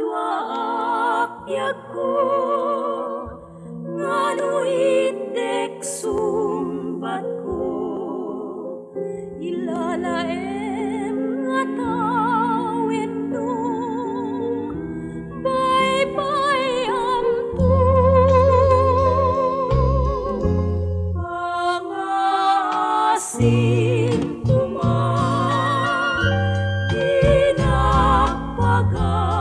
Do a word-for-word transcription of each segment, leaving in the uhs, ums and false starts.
Duaduaak ti agko, ngano itdek sungbatko? Ilalaem nga tawenno, baybay-amko. Pangaasim koma, dinak pagangawat.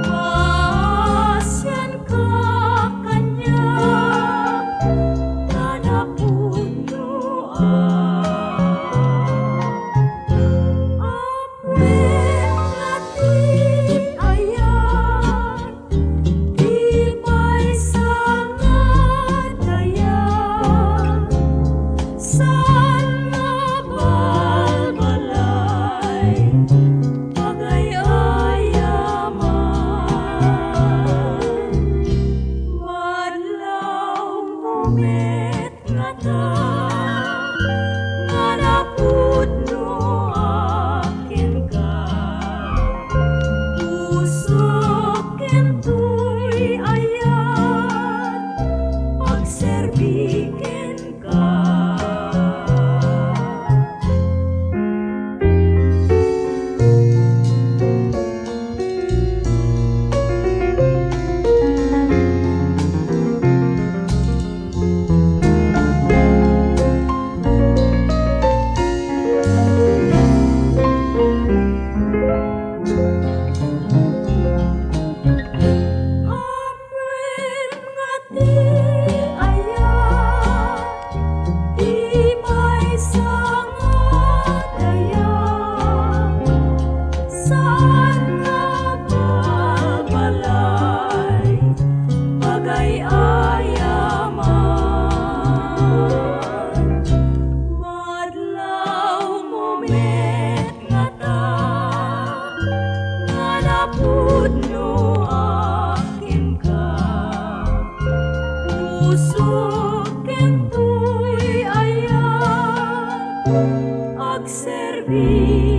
Maasianka kaniak, ta napudnoak. Ammoenka ti ayat, ti maysa nga dayag, saan nga balbalay, pagay-ayaman. Madlawmo met ngata nga napudnoak kenka. Pusok ken toy ayat, agserbi kenka. Ammoen nga ti ayat, ti maysa nga dayag, saan nga balbalay, pagay-ayaman. Madlawmo met ngata nga napudnoak kenka. Pusok ken toy ayat, agserbi